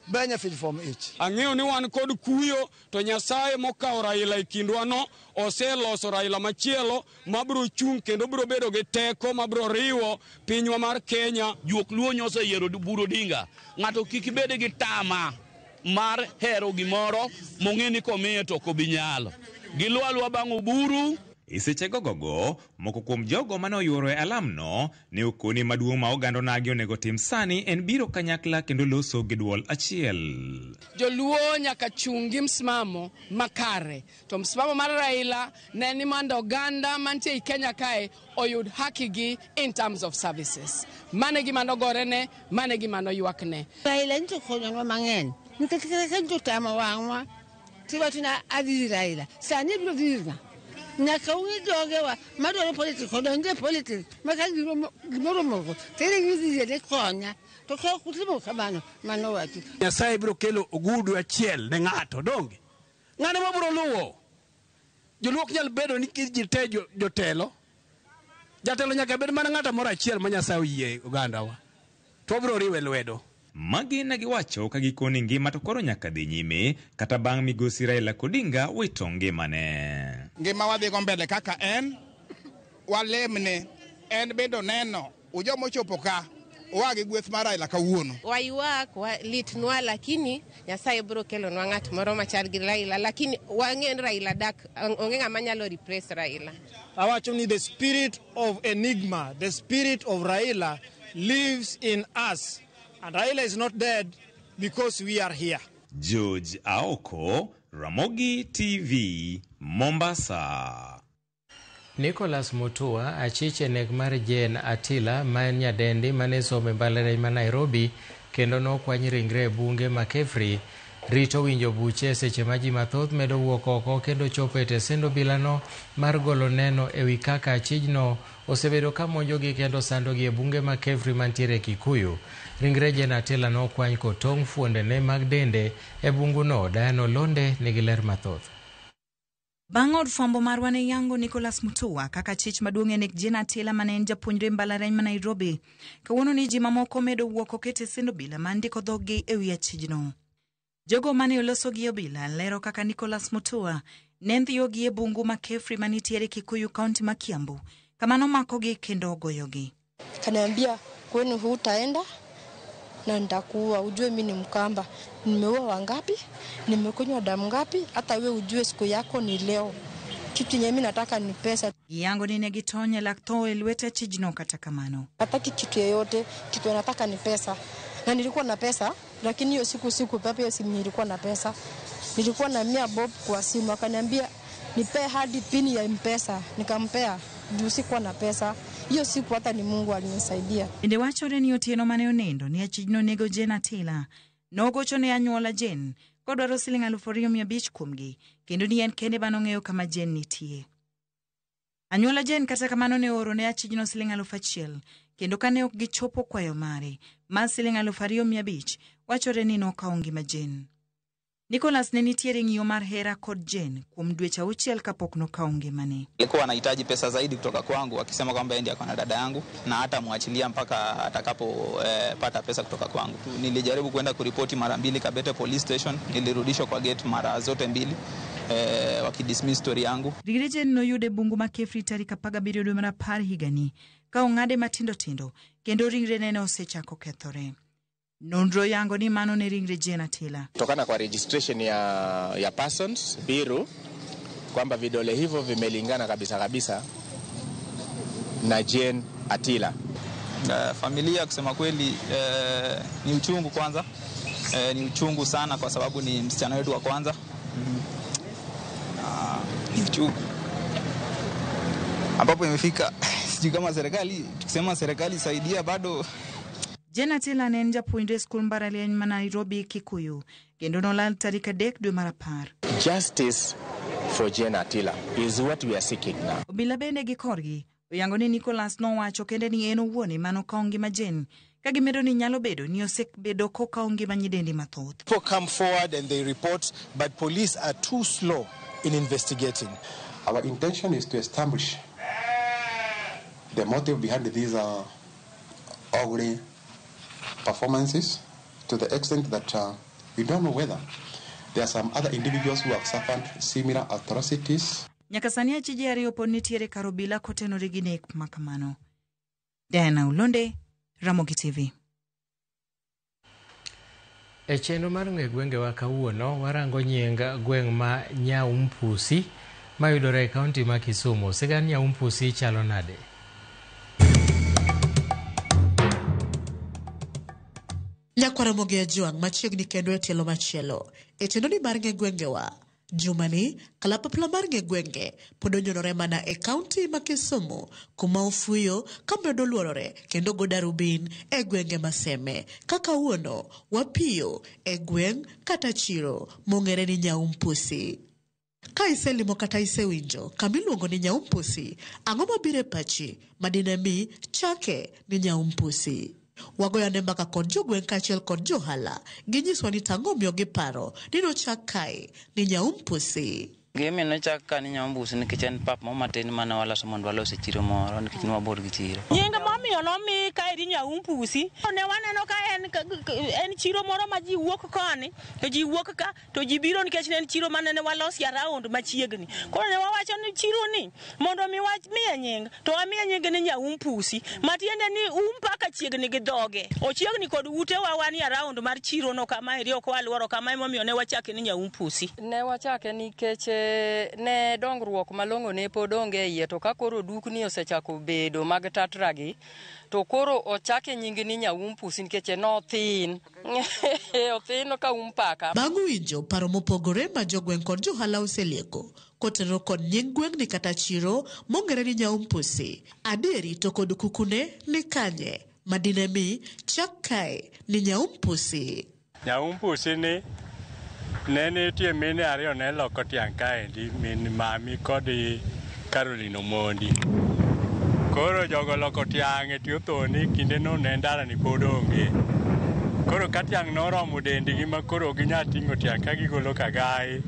benefit from it. Ang'eyo ni wan kod kuyo to Nyasaye mokawo Raila e kindwa no oseloso Raila machielo mabiro chung' kendo biro bedo gi teko mabiro riwo pinywa mar Kenya. Juok Luo nyoseyiero Oburu Odinga. Ng'ato kik bed gi tama mar hero gimoro mong'e ni komiye to ok obi nyalo. Giluw aluwa bang' Oburu. E seche gogogo, moko kuom jogo mane oyuoro e alamno ne okoni maduong' ma oganda onagi onego tim sani en biro kanyakla kendo loso gi duol achiel. Joluo nyaka chung' gi msimamo makare. To msimamo mar Raila ne ni mondo oganda mantie ei Kenya kae oyud haki gi in terms of services. Mano e gima nogorene, mano e gima noywakne. Raila nito konyonwa mang'eny nikech kata ka nito wang'wa tiwacho ni adhi ir Raila sani ibiro dhi ir ng'a? Nyaka ung'i jogewa madwaro politics odonj e politics ma ka gimoro omoko to iringo idhi ire ni konya to ka ok utimo kamano mano wachu. Nyasaye biro kelo ogudu achiel ne ng'ato donge ng'ano mabiro luwo joluo ok nyal bedo ni ji te jotelo jatelo nyaka bed mana ng'ato moro achiel ma Nyasaye oyie ogandawa to wabiro riwe lwedo. Magi ne giwacho ka gikoni ngima to koro nyaka dhi nyime kata bang' migosi Raila Odinga wito ngimane. Ngima wadhi go mbele kaka en walemne en bende oneno ujoma ochopo ka oa gi gweth mar Raila kawuono. Waywak wa, litnwa lakini Nyasaye biro kelonwa ng'at moro machal gi Raila lakini wang'e ni Raila dak onge ng'ama nyalo replace Raila. Awacho ni the spirit of enigma, the spirit of Raila lives in us. And Raila is not dead because we are here. George Aoko, Ramogi TV, Mombasa. Nicholas Mutua achich e nek mar Jane Atila ma en nyadendi mane somo e mbalariany ma Nairobi kendo nokwany ringre e bunge ma Kefri rito winjo buche seche ma ji mathoth medo wuok oko kendo chopo e tesend obilano mar golo neno ewi kaka achijno osebedo ka monjogi kendo sandogi e bunge ma Kefri mantiere Kikuyu. Ringre Jane Atila nokwany kotong' fuondene mag dende e bunguno. Diana Olonde nigi ler mathoth. Bang' od fwambo marwa ne yango Nicholas Mutua kaka chich maduong' e nek Jane Atila mane en japuonjre mbalariany ma Nairobi. Kawuono ni ji mamoko medo wuok oket e tesend obila ma ndiko dhoggi ewi achijno. Jogo mane oloso gi obila lero kaka Nicholas Mutua ne ndhiyogi e bungu ma Kefri manitiere Kikuyu kaunti ma Kiambu kama nomakogi kendo ogoyogi. Kaniambia kwenu hutaenda na nitakuua, ujue mimi ni Mkamba, nimeua wangapi, nimekunywa damu ngapi, hata we ujue siku yako ni leo. Kitu yenye mimi nataka ni pesa. Giyango ni ne gitony e lak tho e lwet achijno kata kamano. Hataki kitu yeyote, kitu nataka ni pesa. Na nilikuwa na pesa, lakini hiyo siku pepe hiyo simu nilikuwa na pesa. Nilikuwa na 100 bob kwa simu, akaniambia nipe hadi pini ya M-Pesa, nikampea juu sikuwa na pesa. Hiyo siku hata ni Mungu alinisaidia. Bende wachore ni otieno mane onindo ni achijno nego Jane Atila. Nogocho ne anyuola Jane kodwaro siling 2,500 kuomgi kendo ni en kende manong'eyo kama Jane nitie. Anyuola Jane kata kamano ne ooro ne achijno siling 1,000 kendo kane ok gichopo kwayo mare mar siling 2,500 wachore ni nokawo ngima Jane. Nicholas ne nitiere ng'iyo mar hera kod Jane kuom dweche 6 kapok nokawo ngimane. Alikuwa anahitaji pesa zaidi kutoka kwangu akisema kwamba yeye ndiye akona dada yangu na hata muachilia mpaka atakapopata pesa kutoka kwangu. Nilijaribu kwenda kuripoti mara 2 Kabete Police Station, nilirudishwa kwa gate mara zote 2 wakidismiss story yangu. Ringre Jane noyude bungu ma Kefri tarik 17 dwe mar 10 higani ka ong'ade matindo tindo kendo ringre nene osechako kethore. Nonro yango ni mano ne ringre Jane Atila. Kutokana kwa registration ya persons Biru kwamba vidole hivyo vimelingana kabisa kabisa na Jane Atila. Familia kusema kweli ni uchungu kwanza. Ni uchungu sana kwa sababu ni msichana wetu wa kwanza. Ni uchungu. Ambapo imefika sijui kama serikali, tukisema serikali saidia bado. Jane Atila ne en japuonjre e skul mbalariany ma Nairobi Kikuyu kendo nolal tarik 3 dwe mar 10. Justice for Jane Atila is what we are seeking now. Obila bende gi korgi oyango ni Nicholas nowacho kende ni en owuon ema nokawo ngima Jane ka gimedo ni nyalo bedo ni osebedo kokawo ngima nyidendi mathoth. People come forward and they report, but police are too slow in investigating. Our intention is to establish the motive behind these ugly performances to the extent that we don't know whether there are some other individuals who have suffered similar atrocities. Nyaka sani achije ariyo pod nitiere kar obila kotenore gi nek makamano. Diana Ulonde, Ramogi TV. E chenro mar ng'e gwengewa kawuono, warango nying gweng' ma Nyaumpusi mayudore e kaunti ma Kisumu. Sigand Nyaumpusi chalo nade? Nyakwara Ramogi Ajwang' machiegni kendo e tielo machielo. E chenroni mar ng'e gwengewa, jumani kalapapla mar ng'e gwenge pod onyonore mana e kaunti ma Kisumu kuma ofuyo kamedo luorore kendo go darubin e gwenge maseme. Kaka wuono wapiyo e gweng' kata chiro mong'ere ni Nyaumpusi. Ka iselimo kata isewinjo kama iluongo ni Nyaumpusi, ang'o mabiro e pachi madine mi chake ni Nyaumpusi? Wagoyo ane mbaka kod jogweng' kaachiel kod johala, ginyiswa ni tang'o omiyo giparo ni nochak kae ni Nyaumpusi. Gima nochak ka ni Nyaumpusi nikech en pap moro matin mane waloso mondo walos e chiro moro nikech ne wabor gi chiro. Nying momiyo nomi kaeri Nyaumpusi, ne waneno ka en chiro moro ma ji wuok koni, to ji wuok ka, to ji biro nikech ne en chiro mane ne walosi around machiegni. Koro ne wawacho ni chiro ni mondo mi wamiye nying, to wamiye nying ni Nyaumpusi, matiende ni mpaka chiegni gi dhoge. Ochiegni kod utewa wanie around mar chiro no kama eri ok waluoro kama emomiyo ne wachake ni Nyaumpusi. Ne wachake nikech ne dongruok malong'o ne pod onge e iye, to ka koro dukni osechako bedo mag tatragi, to koro ochake nying ni Nyaumpusi nikech nothin. Othin ka umpaka. Bang' winjo paro mopogore ma jogweng' kod johala oselieko kotenore kod nying gweng'ni kata chiro mong'ere ni Nyaumpusi, adieri to kod kukune ni kanye madine mi chak kae ni Nyaumpusi. Nyaumpusi ni ne nitie mine ariyo ne loko tiang' kaendi, min mami kod Caroline Omondi. Koro jogo loko tiang' e tie othoni, kinde no ne ndara ni pod onge. Koro ka tiang' noromo dendgi ma koro ginyal ting'o tiang' ka gigolo Kagai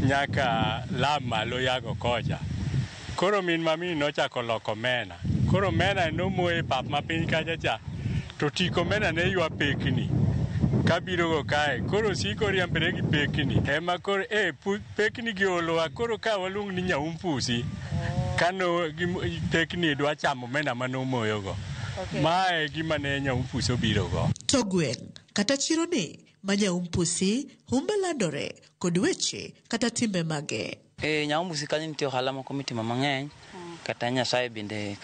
nyaka Lam malo yago kocha. Koro min mami nochako loko mena. Koro mena nomoyo e pap mapiny kacha cha, to tik omena ne ywa pekni kabiro go kae. Koro siko riembore gi pekni. Ema koro pekni gi olowa, koro ka waluong ni Nyaumpusi, kano pekni dwa chamo omena manomoyogo. Mae gima ne Nyaumpusi obiro go. To gweng' kata chiro ni ma Nyaumpusi humbe landore kod weche kata timbe mage. E Nyaumpusi kanyo nitie ohala moko mitimo mang'eny, kata Nyasaye bende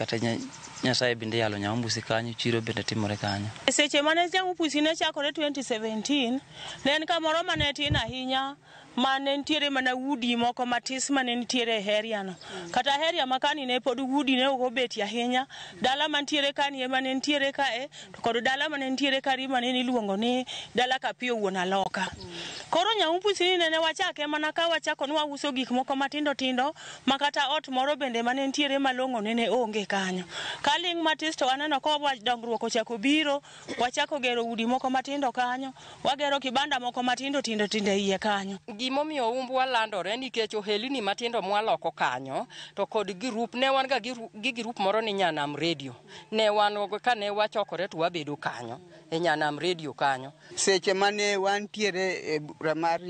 Nyasaye bende yalo Nyaumpusi kanyo, chiro bende timore kanyo. Seche mane Nyaumpusi ne chakore 2017, ne en kamoro mane tin ahinya, mane nitiere mana udi moko matis mane nitiere e area no. Kata area ma kani ne pod udi ne ok obetie ahinya. Dala mantiere kani ema ne nitiere kae, to kod dala mane nitiere kari mane iluongo ni dala Kapiyo wuon Aloka. Koro Nyaumpusi ni nene wachake mana ka wachako ni wauso gik moko matindo tindo, ma kata ot moro bende mane nitiere malong'o nene onge kanyo. Kaling' matis to waneno ka dongruok ochako biro, wachako gero udi moko matindo kanyo, wagero kibanda moko matindo tindo tindo e iye kanyo. Gimomiyo umbwa landore nikech ohelni matindo mwaloko kanyo, to kod girup ne wan ga gi girup moro ni Nyanam Radio. Ne wan ka ne wachokore to wabedo kanyo e Nyanam Radio kanyo. Seche mane wantiere e bura mar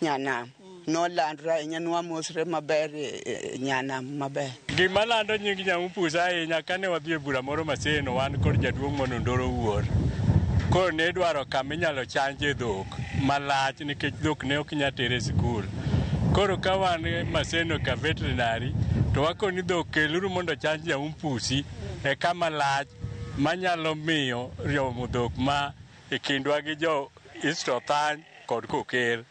Nyanam, nolandre ahinya, nwamosre maber e Nyanam maber. Gima lando nying Nyaumpusi ahinya, kane wadhi e bura moro Maseno, wan kod jaduong' Monondoro Wuor. Koro ne dwaro kama inyalo chanje dhok malach nikech dhok ne ok nyal tere e sikul. Koro ka wan Maseno ka veterinary, to wakoni dhok keluru mondo chanj Nyaumpusi e kama lach manyalo miyo romo dhok ma e kindwa gi jo East Othany kod Koker.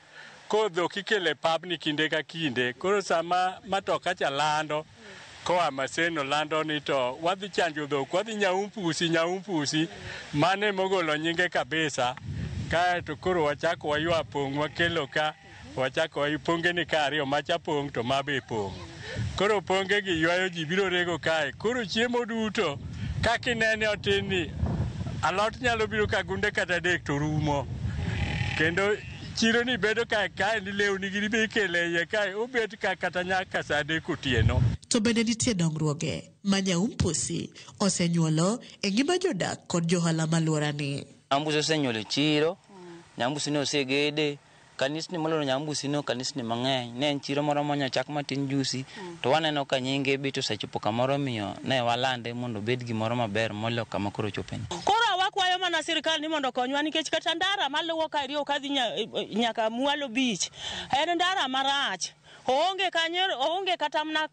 Koro dhok ikelo e pabni kinde ka kinde. Koro sama matoka cha lando, Koa Maseno lando ni to wadhi chanjo dhok, wadhi Nyaumpusi, Nyaumpusi, mane mogolo nyinge kabisa. Kaeto koro wachako waywa pong' wakelo ka, wachako ponge ni ka ariyo, macha pong' to ma be pong'. Koro ponge gi ywayo ji biro rego kae. Koro chiemo duto, kaka inene otin ni, alot nyalo biro ka gunde kata 3 to rumo. Kendo chiro ni bedo kae kae ni lewni gini be ikele iye kae, obet ka kata nyaka sa 3 otieno. To bende nitie dongruoge ma Nyaumpusi osenyuolo e ngima jodak kod johala maluorani. Nyaumpusi osenyuolo chiro, Nyaumpusi ne osegede, kanisni moluoro Nyaumpusi no kanisni mang'eny. Ne en chiro moro manyochak matin jusi, to waneno ka nyinge bet osechopo kamoro miyo ne walande mondo obed gimoro maber moloyo kama koro ochopeni. Koro wakwayo mana sirikal ni mondo okonywa nikech kata ndara maluwo ka iriwo kadhi nyaka Mwalo Beach en ndara marach. Oonge kanyo, oonge kata mana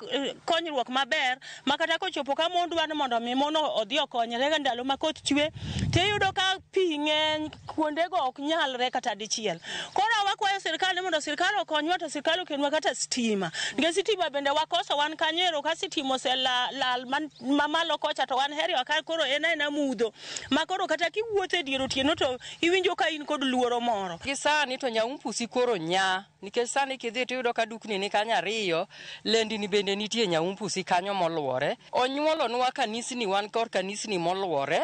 konyruok maber ma kata kochopo ka mon dwaro mondo mi mon odhi okonyre ndalo ma koth chwe tiyudo ka pi ng'eny kuondego ok nyalre kata dichiel. Koro wakwayo sirikal ni mondo sirikal okonywa to sirikal okelnwa kata sitima. Nikech sitima bende wakoso wan kanyo ero ka sitima oselal mamalo kocha to wan heri ka koro en aena mudho ma koro kata kiwuotho e dier otieno to iwinjo ka in kod luoro moro. Gi sani to Nyaumpusi koro nya nikech sani kidhi tiyudo ka dukni ni kanyo 2, lendni bende nitie Nyaumpusi kanyo moluore. Onyuolonwa kanisni, wan kod kanisni moluore.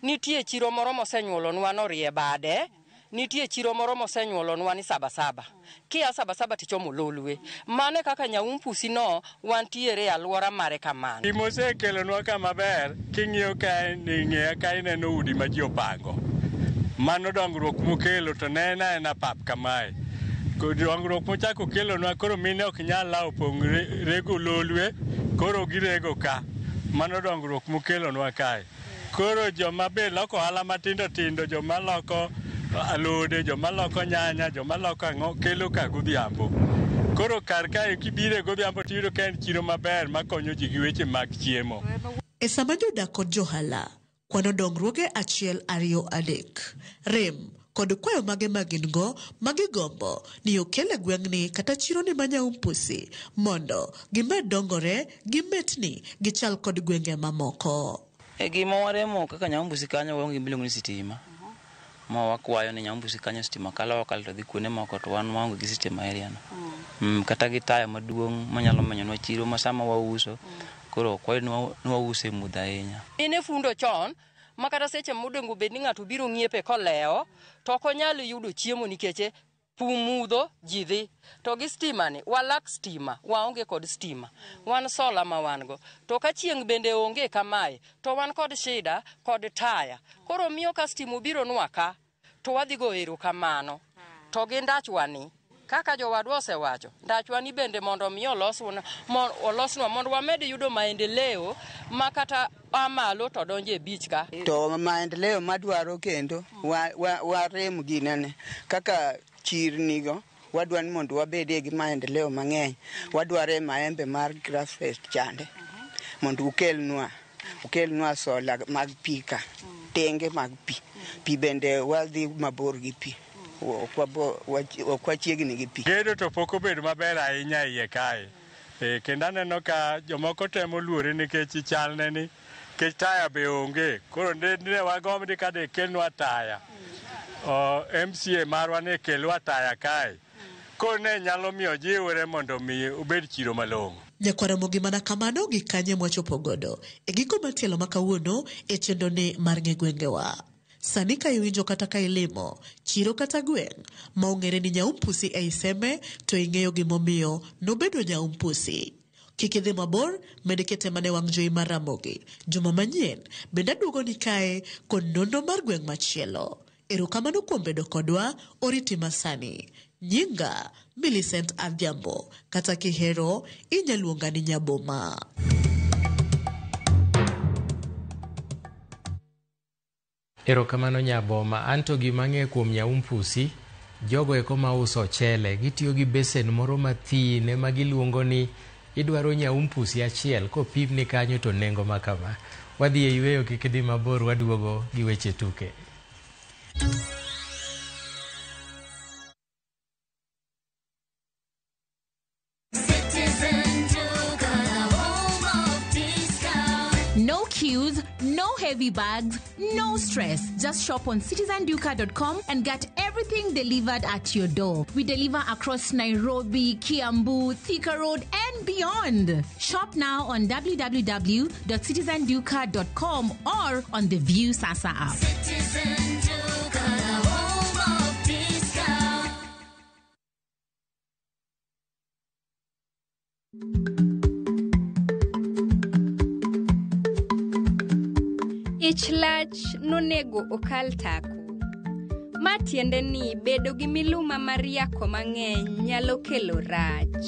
Nitie chiro moro mosenyuolonwa norie bade. Nitie chiro moro mosenyuolonwa ni Sabasaba. Kia Sabasaba tichomo Lolwe. Mano kaka Nyaumpusi no wantiere e alwora mare kamano. Gima osekelonwa ka maber, king'iyo kae ni ng'iya ka ineno udi ma ji opango. Mano dongruok mokelo to ne en aena pap kamae. Dongruok mochako kelonwa koro mine ok nyal lawo pong' rego Lolwe, koro girego ka. Mano dongruok mokelonwa kae. Koro joma be loko ohala matindo tindo, joma loko alode, joma loko nyanya, joma loko ang'o, kelo ka godhiambo. Koro kar kae kibire godhiambo tiyudo ka en chiro maber makonyo ji gi weche mag chiemo. E sama jodak kod johala kwano dongruoge 1, 2, 3 rem kod kwayo mage ma gin go ma gigombo ni okel e gweng'ni kata chironi ma Nyaumpusi mondo gimed dongore gimetni gichal kod gwenge mamoko. E gima waremo kaka Nyaumpusi kanyo waonge gima iluongo ni sitima. Ma wakwayo ni Nyaumpusi kanyo sitima kalo wakalo to dhi kuonde moko to wan waonge gi sitima area no. Kata gi taya maduong' manyalo menyonwa chiro ma sama wauso koro ok wayud ni wauso e mudho ahinya. Mine fundo chon ma kata seche modongo bed ni ng'ato biro ng'iepe kolewo to ok onyal yudo chiemo nikech mudho ji dhi. To gi stima ni walak stima, waonge kod stima, wan sola ma wan go. To ka chieng' bende onge kamae to wan kod shida kod taya. Koro miyo ka stima obiro nwa ka to wadhi go erokamano. To gi ndachwa ni kaka jowadwa osewacho, ndachwa ni bende mondo mi olosnwa mondo wamed yudo maendeleo ma kata amalo to donje e beach ka. To maendeleo madwaro kendo warem ginene kaka chirnigo wadwa ni mondo wabedie gi maendeleo mang'eny. Wadware maembe mar Grassfest chande mondo ukelnwa sola mag pi ka, tenge mag pi. Pi bende wadhi mabor gi pi. Ok wachiegni gi pi. Gedo to pok obedo maber ahinya iye kae. Kendo aneno ka jomoko temo luore nikech chalne ni, nikech taya be onge. Koro ne wagomb ni ka de kelnwa taya. MCA marwa ne kelwa taya kae. Koro ne nyalo miyo jiwre mondo mi obed chiro malong'o. Nyakwaramogi mana kamano gi kanye mwachopo godo e giko matielo ma kawuono e chenroni mar ng'e gwengewa. Sani ka iwinjo kata ka ilimo chiro kata gweng' ma ong'ere ni Nyaumpusi ei Seme to ing'eyo gimomiyo nobedo Nyaumpusi. Kik idhi mabor, med kete mane wang' jowi mar Ramogi. Juma manyien bende aduogo ni kae kod nonro mar gweng' machielo. Erokamano kuom bedo kodwa, oriti masani. Nyinga Millicent Adhiambo, kata kihero inyaluonga ni Nyaboma. Erokamano Nyaboma. Anto gima ang'eyo kuom Nyaumpusi, jogo eko mauso ochele gitiyo gi besen moro mathin ema giluongo ni idwaro Nyaumpusi achiel kopimni kanyo to nengo ma kama. Wadhi e yweyo, kik idhi mabor, waduogo gi weche tuke. Citizen Duka, the home of heavy bags, no stress. Just shop on citizenduka.com and get everything delivered at your door. We deliver across Nairobi, Kiambu, Thika Road, and beyond. Shop now on www.citizenduka.com or on the View Sasa app. Citizen Duka, the home of discount. Ich lach nonego okal tako. Ma tiende ni bedo gi miluma mar yako mang'eny nyalo kelo rach.